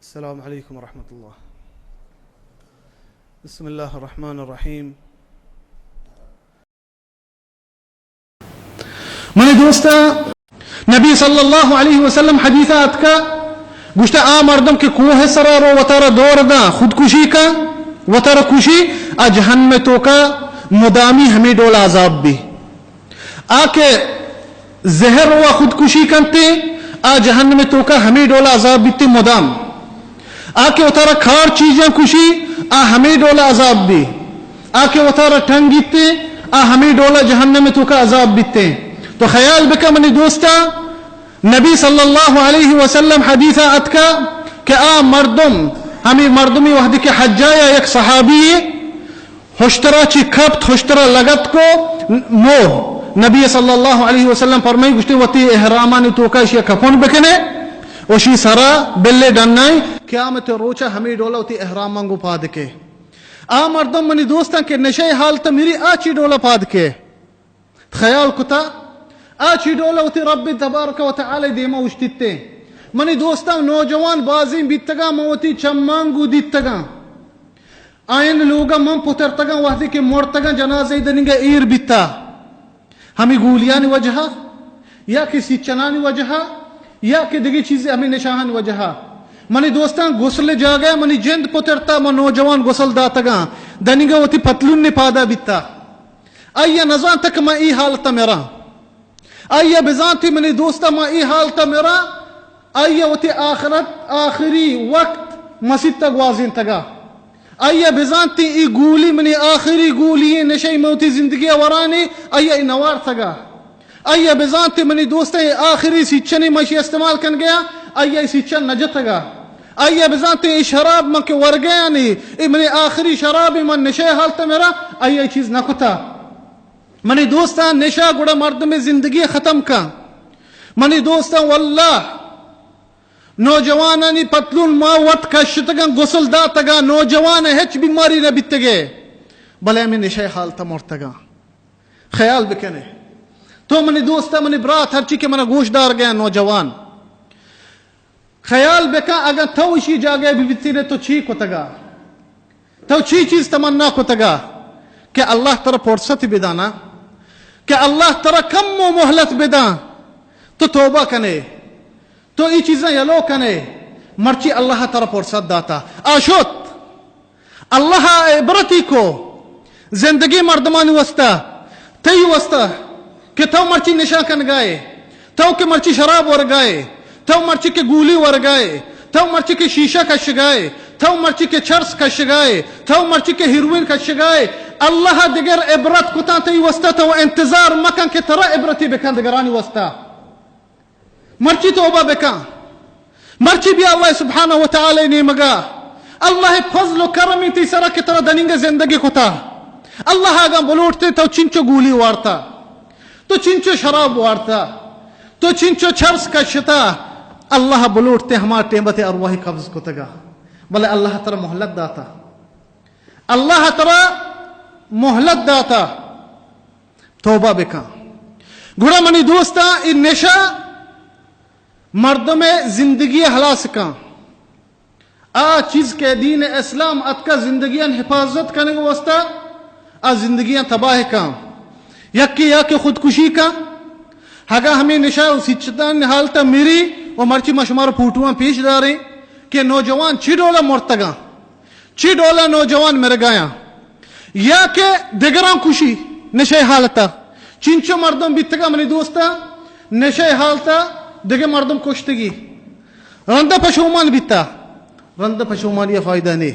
السلام علیکم ورحمۃ اللہ۔ بسم اللہ الرحمن الرحیم۔ منی دوستاں، نبی صلی اللہ علیہ وسلم حدیث ءَ اتکا، گوشتہ، آ مردم کہ کوہ سرا رو وتارا دور داں، خودکشی کا، وتارا کشی، آ جہنم توکا مدامی ہمے ڈول عذاب بی۔ آ کہ زہر و خودکشی کنتے، آ جہنم توکا ہمے ڈول عذاب بیتے مدام۔ آ کہ وتارا کار چیزاں کشی، آ ہمے ڈول عذاب بی۔ آ کہ وتارا ٹنگیتے، آ ہمے ڈول جہنم توکا عذاب بیتے۔ تو خیال بکا منی دوستا، نبی صلی اللہ علیہ وسلم حدیث ءَ اتکا کہ آ مردم، ہمے مردمی وہدی کہ حجایا یک صحابی ہشترا چی کپت، ہشترا لگت کو، مو نبی صلی اللہ علیہ وسلم فرمائی، گوشتے، وتی احرامانی توکا اشیا کپن بکنے، وشی سرا بلے ڈنائی، قیامت روچا ہمے ڈولا وتی احرامان گو پاد کے۔ آ مردم منی دوستاں کہ نشہ حالت میری آ چی ڈولا پاد کے۔ خیال کتا، آ چی ڈولا وتی رب تبارک و تعالی دیما اوشتیتے۔ منی دوستاں، نوجوان بازیں بیتگاں، من وتی چماں گو دیتگاں۔ آیان لوگا من پترتگاں، وہدے کہ مرتگاں، جنازہ دنگا ایر بیتا۔ ہمیں گولیانی وجہا، یا کہ سیچنانی وجہا، یا کہ دگہ چیزے ہمیں نشاہانی وجہا۔ منی دوستاں، غسل جاگہ منی جند پترتا، من نوجوان غسل داتگاں، دنگا وتی پتلون نے پادا بیتا۔ آئی ء نزانت کہ من اے حالت ء مراں۔ آئی ء بزانتی منی دوست ء من اے حالت ء مراں، آئی ء وتی آخرت، آخری وقت مسیت ء گوازینتگ ء۔ آئی ء بزانتی اے گولی منی آخری گولی ایں، نشہ ء من وتی زندگی ء ورانی، آئی ء اے نوارتگ ء۔ آئی ء بزانتی منی دوست ء اے آخری سیچنی من اشی استعمال کنگ ء آں، آئی ء اے سیچن نہ جتگ ء۔ آئی ء بزانتی اے شراب من کہ ورگ ء آں، اے منی آخری شراب، من نشہ ء حالت ء مراں، آئی ء اے چیز نہ کتگ۔ منی دوستاں، نشہ گڑا مردمے زندگی ختم کن۔ منی دوستاں، واللہ نوجوانانی پتلون ما وت کشتگاں، غسل داتگاں، نوجوان ہچ بیماری نہ بیتگے، بلے ہمے نشہ حالت مرتگاں۔ خیال بکنے تو منی دوستاں، منی برات، ہرچی کہ منا گوش دارگے نوجوان، خیال بکن، اگاں تو اشی جاگہ بہ بیتینے تو چی کتگا؟ تو چی چیز تمنا کتگا کہ اللہ ترا فرصت بدانا، کہ اللہ ترا کمو مہلت بداں، تو توبہ کنے، تو ای چیزاں یلو کنے، مرچی اللہ ترا فرصت داتا، آ شت۔ اللہ ء عبرتی کو زندگی مردمانی واسطہ، تئی واسطہ کہ تو مرچی نشہ کنگائے، تو کہ مرچی شراب ورگائے، تو مرچی کہ گولی ورگائے، تو مرچی کہ شیشہ کشگائے، تو مرچی کہ چرس کشگائے، تو مرچی کہ ہیروئن کشگائے، اللہ ء دگر عبرت کتاں تئی واسطہ، تو انتظار مکن کہ ترا عبرتی بکن دگرانی واسطہ۔ مرچی توبہ بکن، مرچی بیا اللہ سبحانہ و تعالی نیمگا۔ اللہ فضل و کرمی تی سرا کہ ترا دننگ زندگی کتا۔ اللہ اگاں بلوٹتے تو چنچو گولی وارتا، تو چنچو شراب وارتا، تو چنچو چرس کشتا، اللہ بلوٹتے ہما ٹیمت ارواحی قبض کتگا، بلے اللہ ترا مہلت داتا، اللہ ترا مہلت داتا۔ توبہ بکن۔ گڑا منی دوستاں، اے نشہ مردم ء زندگی ء ہلاس کن۔ آ چیز کہ دین اسلام اتکا زندگیان حفاظت کنگ واسطہ، آ زندگیان تباہ کن۔ یکی یا کہ خودکشی کن، اگاں ہمیں نشہ و سیچتان حالت میری و مرچی ما شمار پوٹوان پیش داریں کہ نوجوان چی ڈولا مرتگاں۔ چی ڈولا نوجوان مرگایاں یا کہ دگراں کشی نشہ حالتا۔ چنچو مردم بیتگا منی دوستا نشہ حالتا دگہ مردم کشتگی۔ رندا پشومان بیتا۔ رندا پشومانی فائدہ نے۔